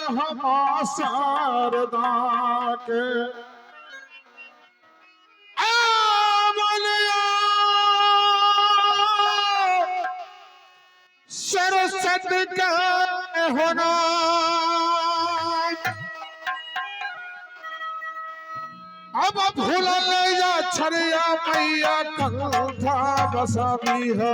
हम शारदा के। आ बोलिया सरस्वती के होना। अब भूलल या छरिया मैया कंठा बसामी हो।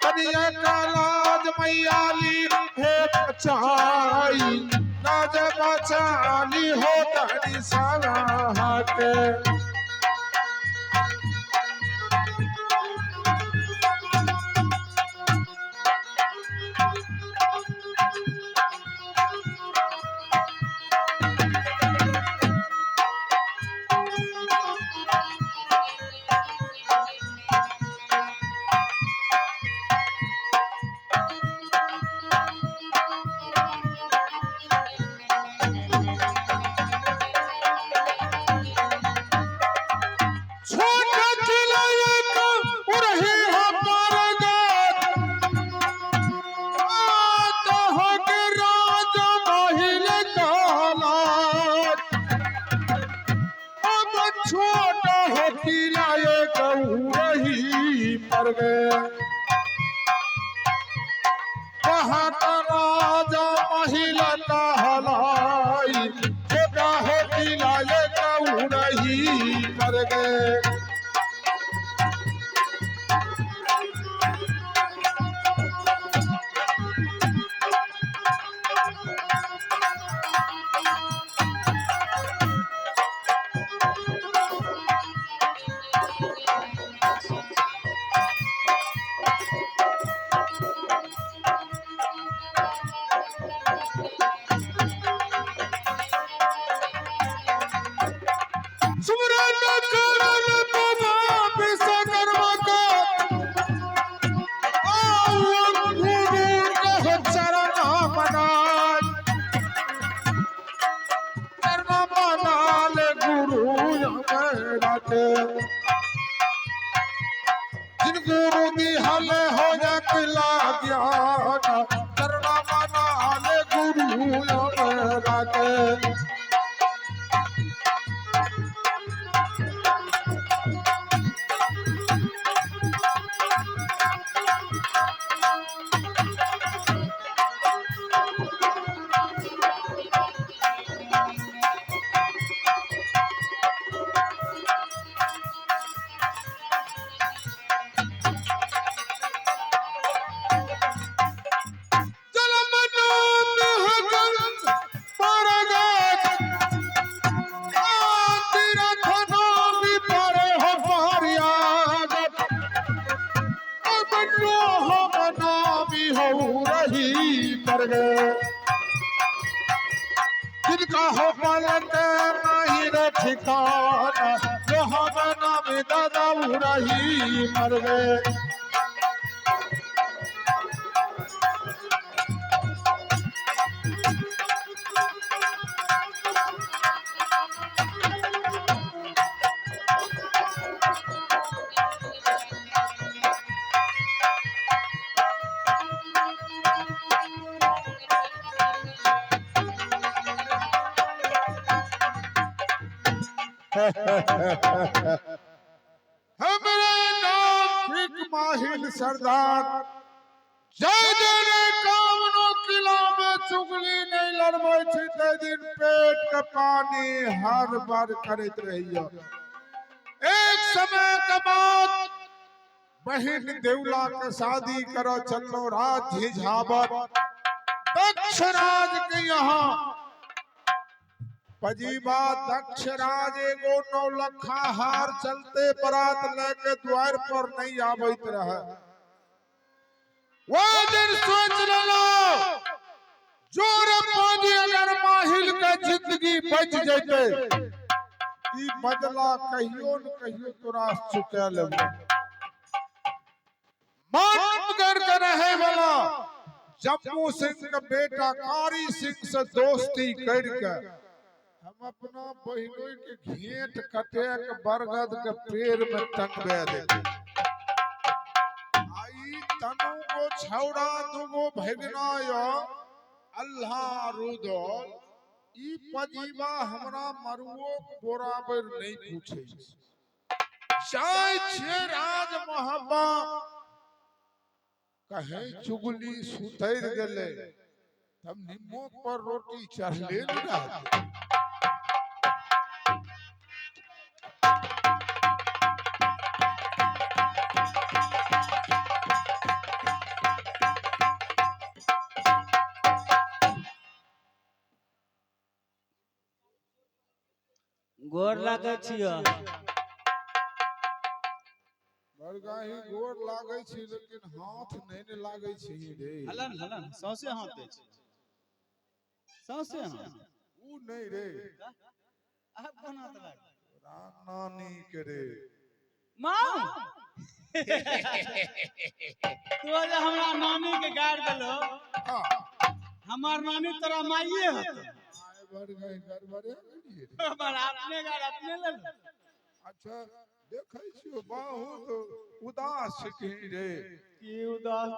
कनिया का लाज मैया ली है बचाई, लाज बचाली हो तनी सलाह के। छोट खिलायक उरही हो पारगत, तोहके राजा महिल कहलात। अब छोट हो खिलायक उरही पर गए, वहाँ का राजा महिल कहलाई। छोटा हो खिलायक उरही पर गए। सुमरन करन बाबा विश्वकर्मा को, आओ गुरु कह चरण मनाय। चरण मना ले गुरु हमरा के। जिन गुरु दिहल हो किला ज्ञान, चरण मना ले गुरु हमरा के। जलम नाम हगन परगत, तीरथ नामी पर हो पारियागत। अब लोह नामी हो रही पर गए, जिनका हो पलक नहीं रे ठिकाना, लोह नामी दादा रही मर गए। हमरे नाम ठीक माहिल सरदार, जय देने कामनो किला में चुगली नहीं लड़बै छी ते दिन पेट के पानी हर बार करैत रहियो। एक समय के बाद बहिन देवला के शादी करो चलो राज झिझावत दक्षराज के यहाँ। पजीबा दक्षराज एगो 9 लखा हार चलते बरात लेके द्वार पर नहीं आबैत रहे। वो दिन सोच लेलो जोर पानी अगर माहिल के जिंदगी बच जैते, ई बदला कहियो न कहियो तोरा चुका लेबो। मानगढ़ के रहे वाला जम्मू सिंह के बेटा कारी सिंह से दोस्ती करके हम अपना बहिनोई के घेंट कटे के बरगद के पेड़ में टंगबे देते। आई तनु गो छौड़ा दुगो भगना य अल्लाह रुदल ई पजीबा हमरा मरुओ के बोराबर नहीं पूछे जाय छियै राज महबा कहे चुगली सुतरि गेलै तब निमक पर रोटी चढ़ले ने रहतै। गोर लागै छियो। बड़गाही गोर लागै छी लेकिन हाथ नहि ने लागै छी रे। हलन हलन सौंसे हाथ दै छै, सौंसे हाथ। ऊ नहि रे। आब कोन हाथ लागै? तोरा नानी के रे। माँ, तू जे हमरा नानी के गारि देलो। हाँ। हमार नानी तोरा माइये होतो। आय बड़गाही गड़बड़े गेलियै रे। हमर अपने गारि अपने लेलो। अच्छा देखै छियौ बहुत उदास छिही रे। की उदास?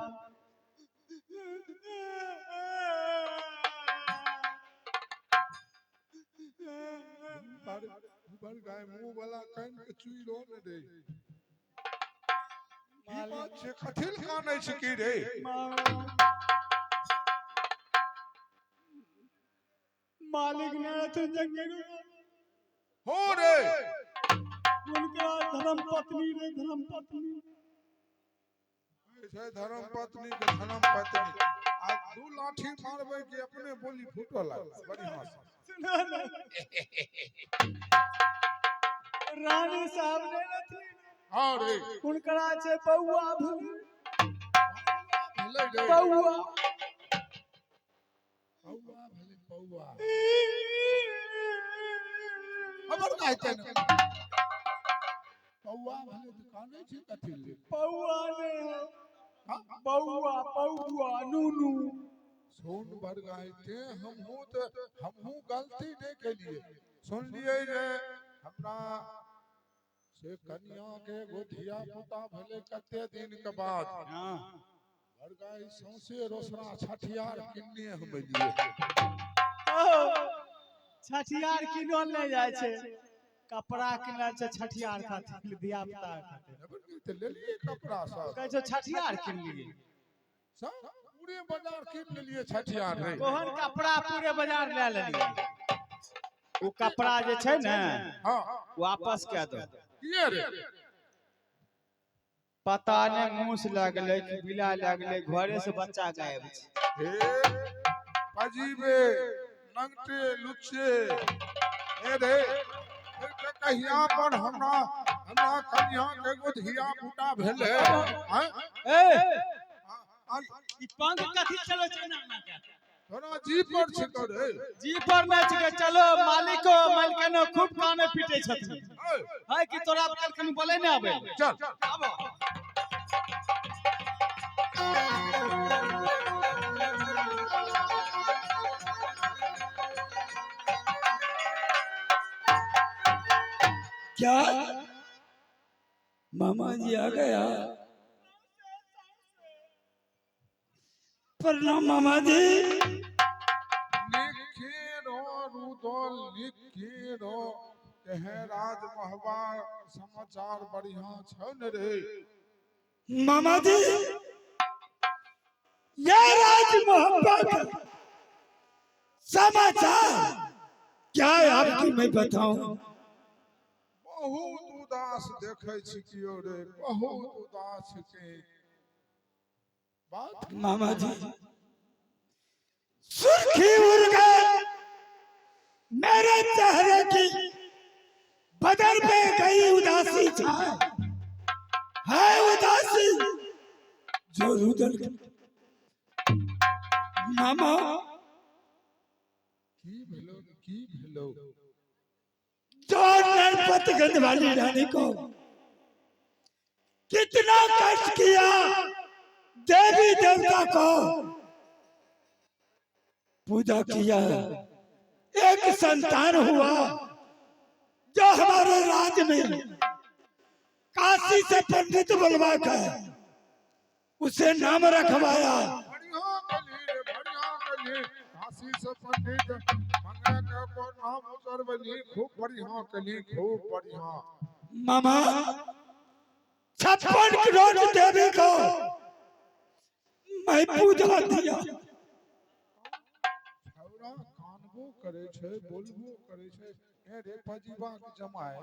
बड़गाही मुँह वाला कान के चुइरो ने रे। की बात छै, कथी लए कानै छी की रे? मालिक ने रहथिन जंगल हो रे। उनका धर्म पत्नी रे, धर्म पत्नी छै धर्म पत्नी के धर्म पत्नी आ दू लाठी मारबै कि अपने बोली फूटऽ लागत बढ़िआँ से। सुनो ने, रानी साहब ने रहथिन। हाँ रे। उनकरा छै बौआ भेलै। भेलै रे? बौआ। पौआ भेलै पौआ। हमर कहते ने पौआ भेलै तऽ कानै छै कथी लेल? पौआ ने हो। हाँ? बौआ पौआ नूनू। सुन बड़गाई, ते हमहूँ तऽ हमहूँ गलती नहि केलियै। सुनलियै रे हमरा से कनिया के एगो धिया पुता भेलै कते दिन के बाद। हाँ। बड़गाई सौंसे रोसड़ा छठियार किन्ने हम एलियै। ओ छठियार किनल नहि जाइ छै, कपड़ा किनल छै छठियार खातिर, धिया पुता खातिर। तऽ लेलियै कपड़ा सब। कहै छै छठियार किनलियै। सब पूरे बाजार कीन लेलियै छठियार रे। ओहन कपड़ा पूरे बाजार लए लेलियै। ओ कपड़ा जे छै ने हाँ। वापस कए दो। किए रे? पता नहि मूस लागलै कि बिला लागलै, घरे से बच्चा गायब छै। हे पजीबे नंगटे लुच्चे हे रे, कहिया पर हमरा हमरा कनिया के एगो धिया पुता भेलै आँय? ए आ- ई पंख कथी चलै छै ना ना के? तोरा जी पर छिको रे। जी पर नहि छिकै। चलो मालिको मालिकनो खूब काने पीटे छथिन। ए, है कि तोरा कल बोले नहि आबै। चल। आबो। क्या मामा जी आ गया? प्रणाम मामा जी। निखे रो रुदल निखे रो कहे राज महबा समाचार बढ़िया छौ ने रे? मामा जी, ये राज मोहब्बत समाचार क्या है आपकी मैं बताऊं। बहुत उदास देखै छी कियो रे, बहुत उदास के बात। मामा जी, सुर्खी उड़ गए मेरे चेहरे की, बदर पे गई उदासी छाए है, उदासी जो रुदल की। मामा। की भेलो रे, की भेलो? जो नरपतगंज वाली रानी को कितना कष्ट किया, देवी देवता को पूजा किया, एक संतान हुआ जो हमारे राज्य में काशी से पंडित बुलवा कर उसे नाम रखवाया। बढ़िया कली रे, बढ़िया कली। काशी से पंडित मंगा के को नाम उतरबली। खूब बढ़िया कली, खूब बढ़िया। मामा, 56 करोड़ देवी को मैं पूजा दिया। छौड़ा कानबो करे छै, बोलबो करे छै। ए रे फजीबा के जमाए,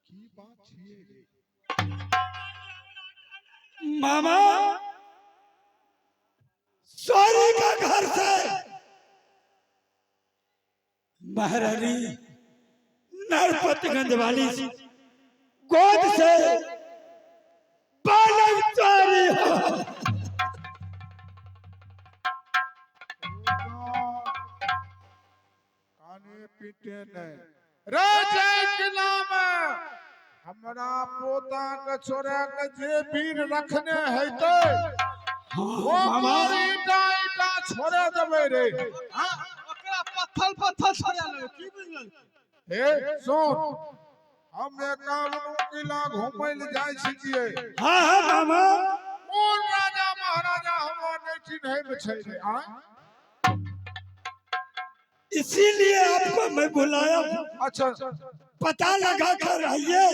की बात छियै रे? मामा, सॉरी का घर से महारानी नरपतगंज वाली गोद से बालक चोरी हो। काने पीटे नहीं रे। जय के नाम हमरा पोता के छोड़ा के जे वीर रखने हेतै, हाँ, ओ मामा। ईटा ईटा छोड़े देबै रे। हाँ? ओकरा पत्थर पत्थर छोड़ा लेबै, की बुझल? हे सुन, हम एकावन किला घुमै लए जाइ छियै। हाँ हाँ मामा। कोन राजा महाराजा हमरा नहि चिन्है मे छै रे, आँय? इसीलिए आपको मैं बुलाया। अच्छा। पता लगा कर आइए,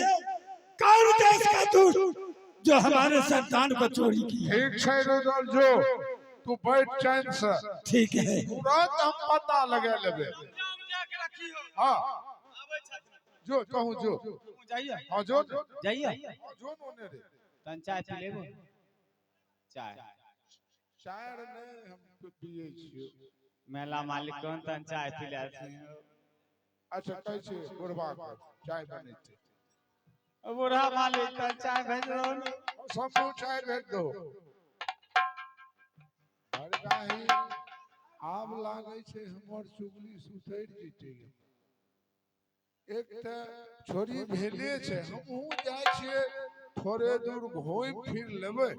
कौन देश का दूत जो हमारे संतान को चोरी किया। ठीक छै रुदल, जो तू बैठ चैन से। ठीक है। तुरंत हम पता लगा लेबै। हाँ, जो कहूँ जो। जाइए। हाँ, जो। जाइए। हाँ, जो नोने रे। तन चाय पी लेबो, चाय? चाय नहि हम पियै छियै। मेला मालिक कौन तन चाय पिला? अच्छा, कहै छियै बुढ़बा के चाय बनेतै। बूढ़ा मालिक, तन चाय भेज रहो ने। शंभू, चाय भेज दो। बड़गाही, आब लागै छै हमर चुगली सुधरि जेतै। एक तऽ छोरी भेले छै, हमहूँ जाइ छियै, थोड़े दूर घूमि फिर लेबै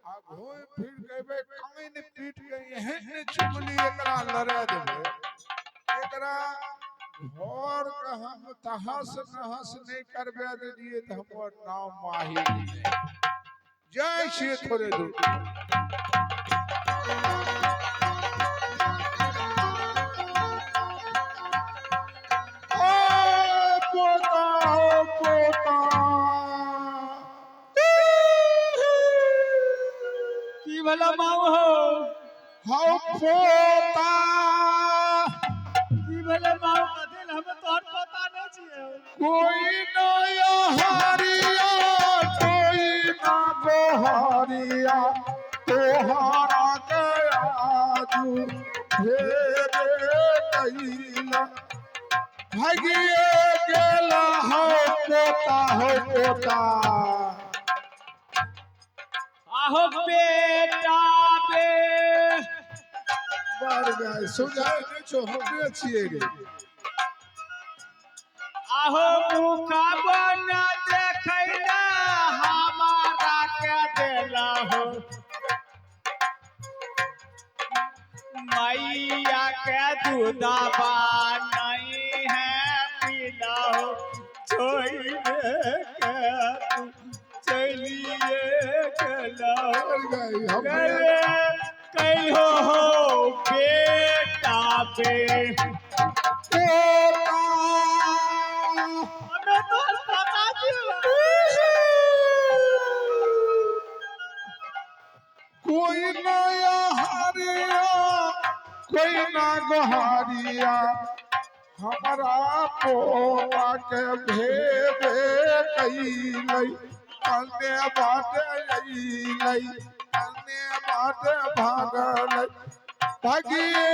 आ घूमि फिर के एबै, कान पीट के एहन ने चुगली एकरा लड़ा देबै, एकरा घर के हम तहस नहस नहि करबे देलियै तऽ हमर नाम माहिर नहि। जाइ छियै थोड़े दूर। ओ पोता, हो पोता। की भेलो माऊ हो? हो पोता। की भेलो माऊ? कथी लए? हमे तोहर पता नहीं छियै। कोई नया हारिया, कोई ना गोहारिया, तोहारा गयाजू भेबे कैला, भागिए गेला हो पोता, हो पोता। आहो बेटा बे। बार गाय सुझाय नहि छौ, हमरे छियै रे। आहो मुखा बन देखैला हमारा के देला हो, मैया के दूधबा नहीं है पीला हो, छोड़िए के तू चलिए गेला हो। बार गाय हमरे। कहो हो बेटा बे। पोता। हमे तोहर पता छियै। कोई नया हारिया, कोई ना गोहारिया, हमारा पोता के भेबे कैलै, कन्ने बाटे अइलै, कन्ने बाटे भागलै, भागिए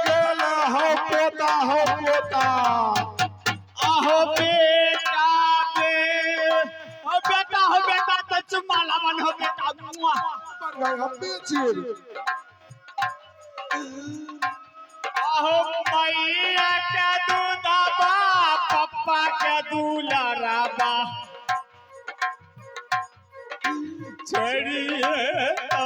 गेल हो पोता, हो पोता। आहो बेटा बे, हो बेटा, हो बेटा, तो चुम्मा लावन हो बेटा, मुआ। भाई, हम भी छियै रे। आहो मैया के दूधबा, पप्पा के दुलाराबा, छोड़िए तो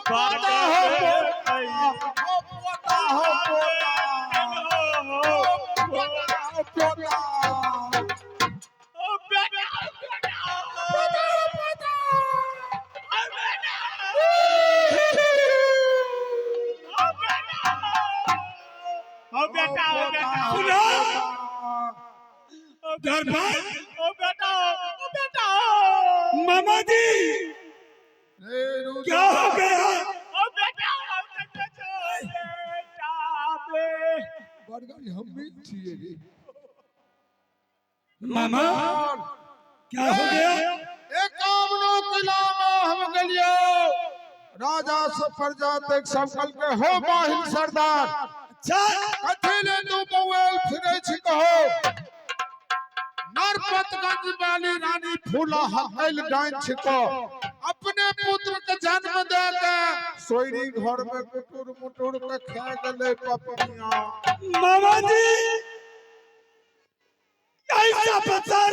पोता, हो पोता, हो पोता, हो पोता, हो पोता, हो पोता। ओ बेटा, बेटा, पोता, हो पोता। बेटा, हो बेटा। सुनो। दरबार। ओ बेटा, ओ बेटा, ओ। मामा जी, रे रुदल। क्या हो गया? ओ बेटा, ओ बेटा, बेटा बे। बड़गाई हम भी छियै रे। मामा, क्या हो गया? एक कामनो किला में हम गेलियो, राजा से प्रजा तक सब कहलकै, हो माहिल सरदार, अच्छा। कथी ले तू बौएल फिरै छी? कहो, नरपतगंज वाली रानी फूला हकैल डाइन छिको, अपने पुत्र के जन्म दे के सोयरी घर में कुटुर मुटुर के खा गेलै पपनिया। मामा जी, ऐसा पत्थर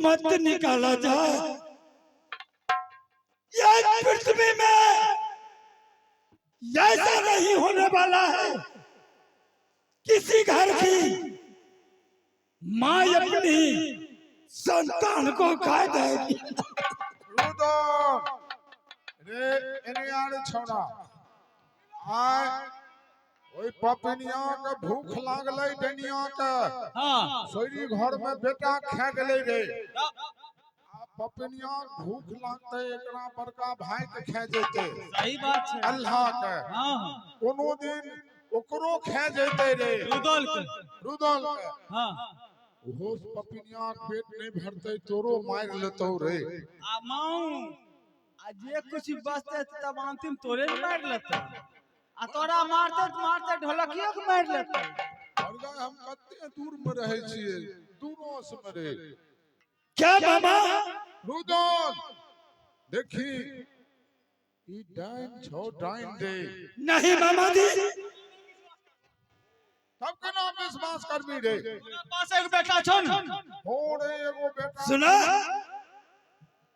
मत निकाला जाए। यह पृथ्वी में ऐसा नहीं होने वाला है। किसी घर की माँ अपनी संतान को खा जाएगी। रुदल रे, एने आर छौड़ा आय। ओहि पपनिया के भूख लागलै, डनिया के। सोयरी घर में बेटा खा गेलै रे। आ पपनिया के भूख लागतै, एकरा बड़का भाई के खा जेतै। सही बात छै। अल्लाह के। हाँ हाँ कोनो दिन ओकरो खा जेतै रे। रुदल के। रुदल के। ओहो पपनिया के पेट नहीं भरतै, तोरो मारि लेतौ रे। आ माऊ, आ जे कुछ बचते तब अंतिम तोरे ने मारि लेतै, आ तोरा मारते तऽ मारते ढोलकियो के मारि लेतै। बड़का, हम कते दूर में रहै छियै, दूरों से में रे। क्या मामा? रुदल, देखी, ई डाइन छौ, डाइन रे। नहीं मामा जी। तब केना विश्वास करबी रे? तोरा पास एक बेटा छौ ने? हो रे, एगो बेटा। सुना।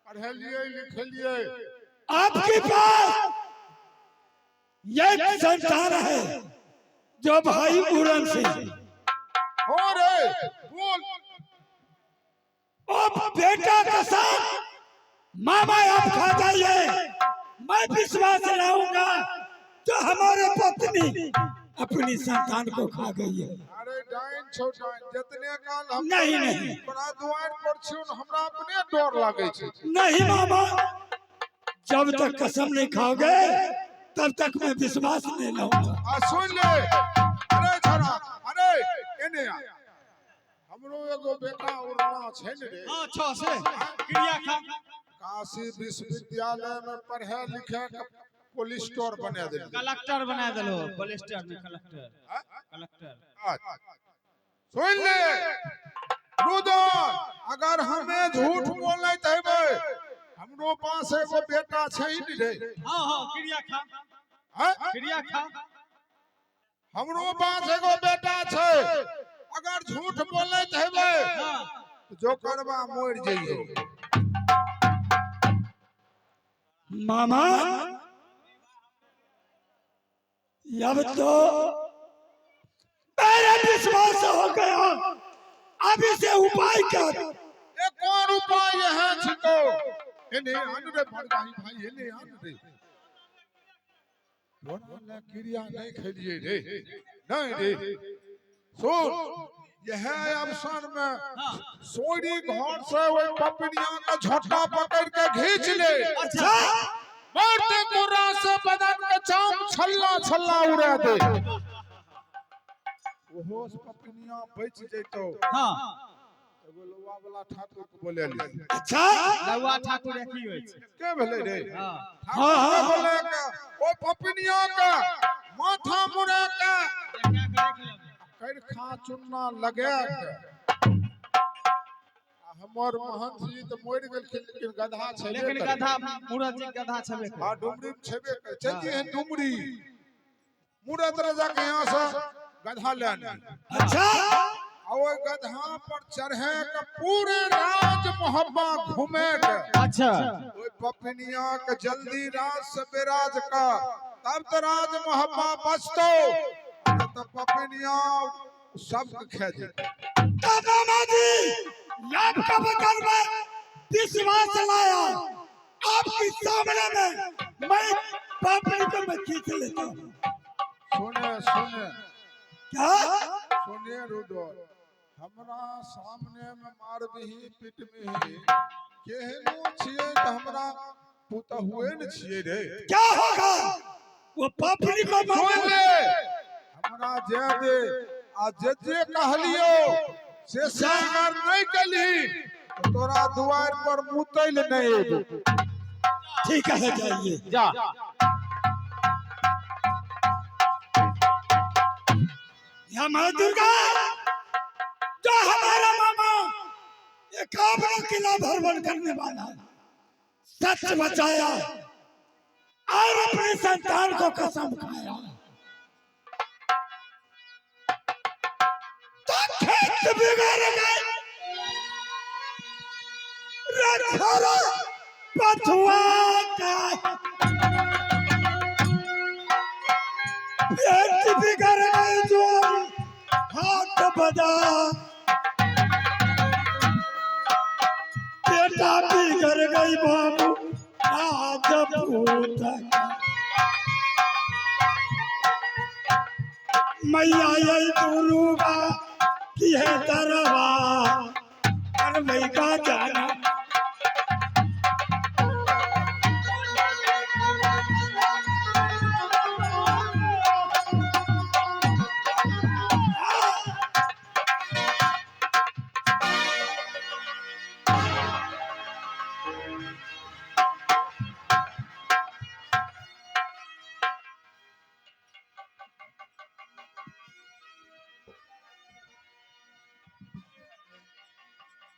पढ़ेलियै लिखेलियै। आपके पास एक संतान है, जो भाई उड़न सिंह। हो रे, बोल। अब बेटा का साथ मामा आप खा जाइए, मैं विश्वास लाऊंगा जो हमारे पत्नी अपनी संतान को खा गई है। अरे, डाइन छौ, डाइन। जितने काल हम नहीं, नहीं। तोरा दुआरि पर छियौ ने, हमरा अपने डर लागै छै। नहीं मामा, जब तक कसम नहीं खाओगे तब तक मैं विश्वास नहीं लाऊंगा। आ सुन ले, अरे छोरा, अरे एने आ। हमरो एगो बेटा उड़ना छै ने रे। हाँ, छौ से क्रिया खा। काशी विश्वविद्यालय में पढ़े लिखे के पोलिस्टर बना देलियै। कलेक्टर बना देलो, पोलिस्टर में कलेक्टर, कलेक्टर। सुन ले रुदल, अगर हमें झूठ बोलैत हेबै, हमरो पास एगो बेटा छै ने रे। हाँ हाँ क्रिया खा। हैं? क्रिया खा। हमरो पास एगो बेटा छै, अगर झूठ बोलैत हेबै, जो करबा मरि जइयो। मामा, अब तो मेरा विश्वास हो गया। अब इसे उपाय कर। एक और उपाय है छिको। एने आन रे भड़गाही भाई, एने आन रे। तोरा ले क्रिया नहीं खेलिए रे, नहीं रे। सुन, यह अवसर में सोरी घर से वही पपनिया का झोटा पकड़ के खींच ले। अच्छा। मारते कुर्रा से बदन के चाम छल्ला छल्ला उड़ा दे। ओहो से पपनिया बच जैतो। एगो लौआ वाला ठाकुर के बोले ली। अच्छा। लौआ ठाकुर की होइ छै? के भेलै रे? हाँ, हाँ। ठाकुर के बोले के ओ पपनिया के माथा मुड़ा के करखा चुन्ना लगा के, आ हमर महंत जी तऽ मरि गेलखिन, लेकिन गधा छेबे लेकिन करै। गधा, मूरत जी गधा छेबे करै। हाँ, डुमरी में छेबे करे। चल जी डुमरी, मूरत राजा के यहाँ से गधा ले आनी। अच्छा। आ ओहि गधा पर चढ़े के पूरे राज मोहब्बा घूमे के, ओहि पपनिया के जल्दी राज से बेराज कर, तब तो राज मोहब्बा बचतो, नहीं तो पपनिया सबके खा जेतै। तो मामा जी, आपका बदल में विश्वास लाया। आपके सामने में मैं पापड़ी को मैं खींच लेता हूँ। सुने। सुने। क्या? सुने रुदल, हमरा सामने में मारबिही पिटबिही, केहनो छियै तऽ हमरा पुतहुए ने छियै रे। क्या होगा वो पापनी को सुन मामा ले, हमरा जे दे आ जे जे कहलियो से अगर नहीं कलही तऽ तोरा दुआर पर मुतै ले नहीं एबो। ठीक है, जाइए। जा। या माँ दुर्गा, जो हमारा मामा ये काबरा किला भरवन करने वाला सच बचाया और अपने संतान को कसम खाया, तो खेत बिगड़ गए रखरा पथुआ का, पेट बिगड़ गए जो हाथ बजा, बेटा बिगड़ गई बाबू राजपूत का। मैया यही दुर्गा की है दरबार और मई का जाना।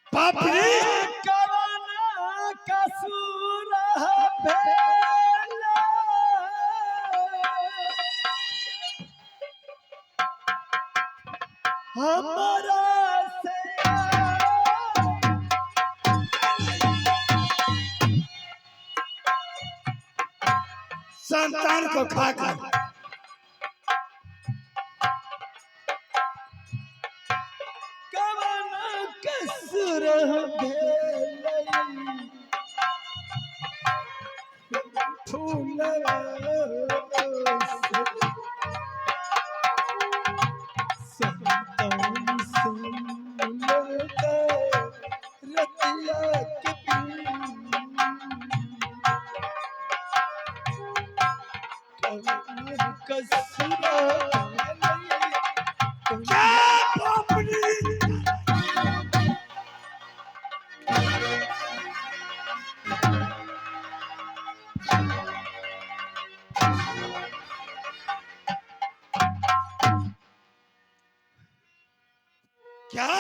पापड़ी कवना कसूर भेल हमरा से, संतान को खाकर कवना कसूर भेल फूल संतान सुन रतिया के कवना कसूर क्या पापड़ी? क्या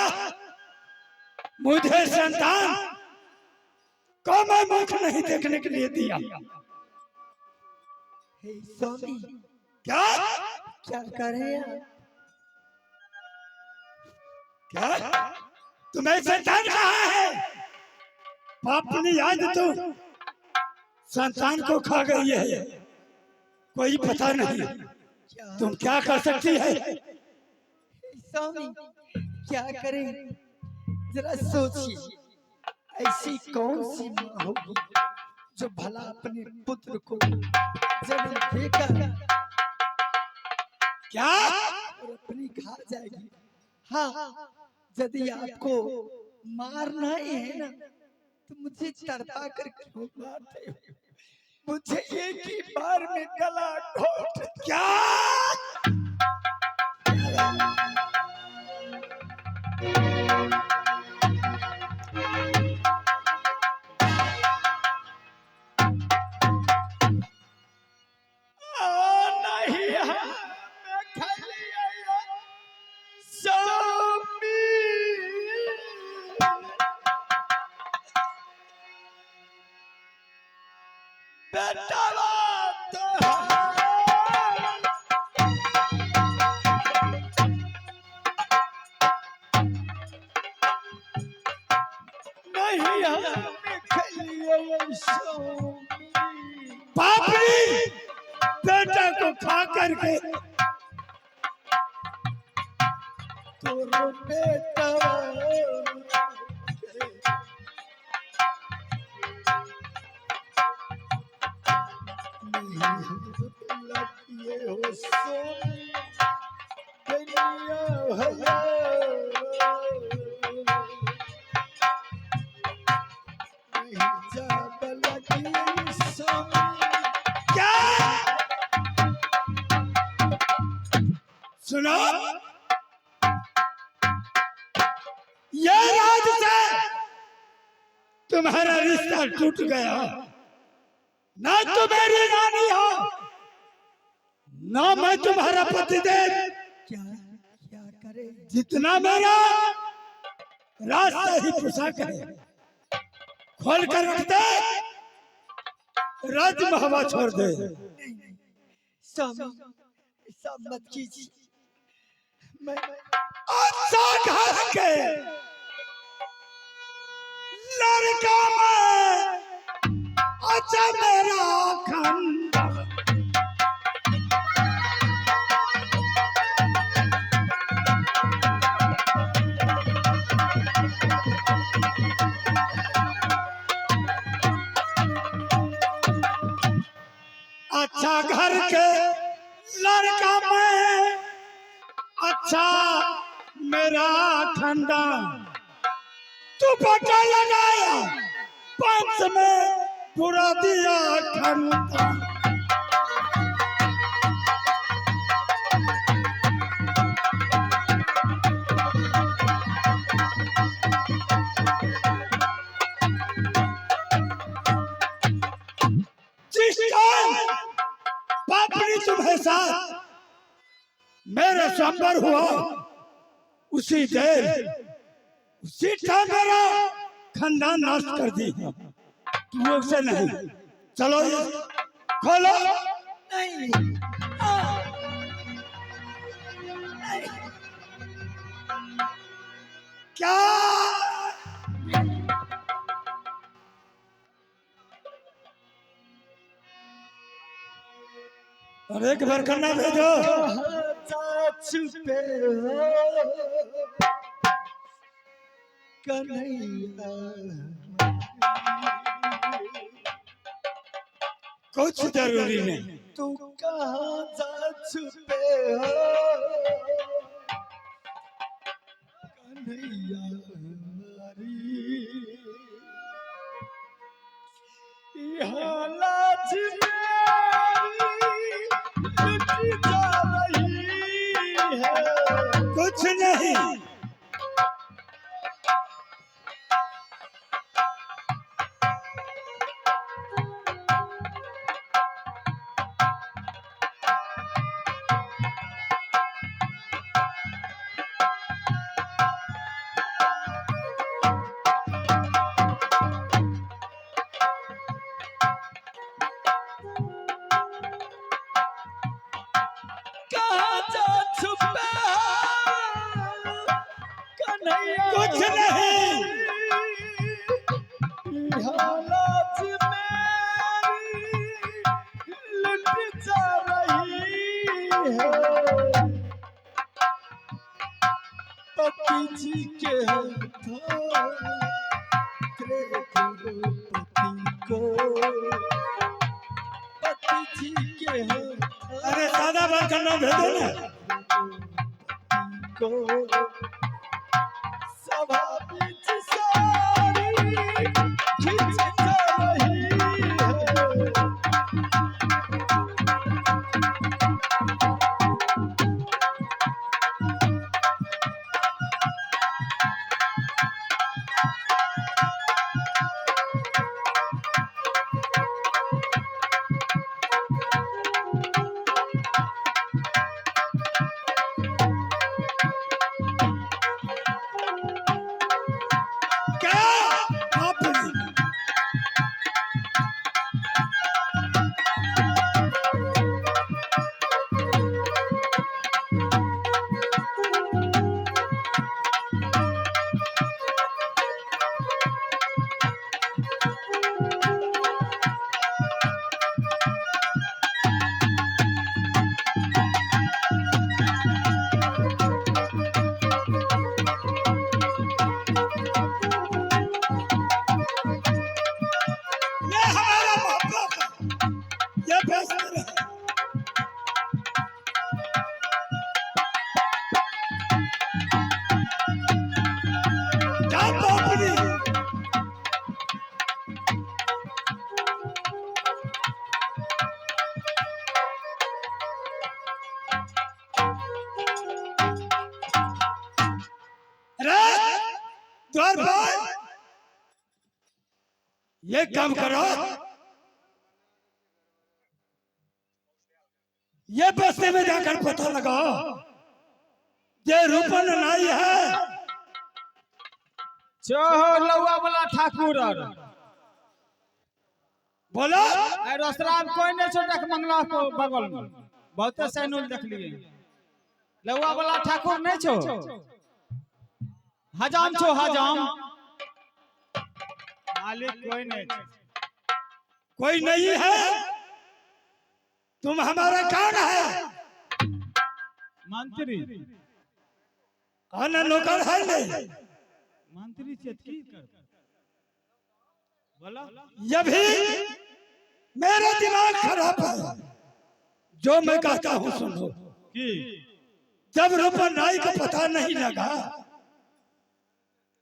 मुझे संतान को मैं मुख नहीं देखने के लिए दिया? हे स्वामी। क्या? क्या कर रहे हैं आप? क्या तुम्हें संतान कहाँ है? पापनी आज तो संतान को खा गई है, कोई पता नहीं क्या तुम क्या कर सकती है। हे स्वामी, क्या करें, जरा सोचिए, ऐसी कौन सी माँ होगी जो भला अपने पुत्र को जन्म देकर क्या और अपनी खा जाएगी। हाँ, यदि आपको मारना ही है ना तो मुझे तड़पा कर क्यों मारते हो? मुझे एक ही बार में गला घोट। क्या? नहीं मैं खाली आया स्वामी। बेटा तो नहीं हमें खलिए स्वामी। पापड़ी बेटा को खा करके तोरो बेटा लगिए हो सोनी कन्हैया हैया। नहीं जाब लगिए स्वामी। क्या सुनो, ये राज से तुम्हारा रिश्ता टूट गया। ना तुम मेरी रानी हो, ना मैं तुम्हारा पतिदेव। क्या क्या करे? जितना मेरा रास्ता ही पोशाक है, खोल कर रख दे, राज हवा छोड़ दे। नहीं नहीं स्वामी, ऐसा मत कीजिए। मैं अच्छा घर के लड़का मैं, अच्छा मेरा खंडा। अच्छा घर के लड़का मैं, अच्छा मेरा खंडा। तू पटा लगाया पंच में बुरा दिया खंडा। जिस टाइम पापड़ी तुम्हें साथ मेरे स्वयंवर हुआ, उसी देर उसी टाइम मेरा खानदान नष्ट कर दी। तुम लोग से नहीं, चलो ये खोलो। नहीं क्या और एक बार करना भेजो। छुपे हो कन्हैया, कुछ जरूरी नहीं। तू कहाँ जा छुपे हो कन्हैया हमारी, यहाँ लाज मेरी लुट जा रही है। कुछ नहीं। कहाँ जा छुपे हो कन्हैया, कुछ नहीं। यहाँ लाज मेरी लुट जा रही है। पति जी के हाथों पति को, पति जी के हाथों अरे सादा बार करना भेजो ना। को सभा बीच सारी खिंच जा रही है। द्वारपाल, ये काम करो, ये बस्ती में जाकर पता लगाओ ये रूपन नाई है। चहो लौआ वाला ठाकुर आर। बोलो। अरे रोसराम कोई नहीं छो मंगला को बगल में बहुते सैनुल देखलिए। लौआ वाला ठाकुर नहीं छो, हजाम छो हजाम। मालिक कोई नहीं छो। कोई नहीं है? तुम हमारा कौन है? मंत्री। आना नौकर है नहीं? मंत्री से की कर बोला। ये भी मेरा दिमाग खराब है, जो मैं कहता हूँ सुनो। की? जब रूपन नाई का पता नहीं लगा,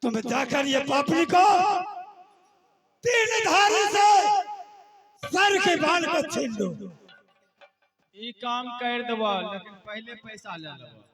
तुम जाकर ये पापड़ी को तीन धारी से सर के बाल को छीन लो। ई काम कर देबो, लेकिन पहले पैसा ले लेबो।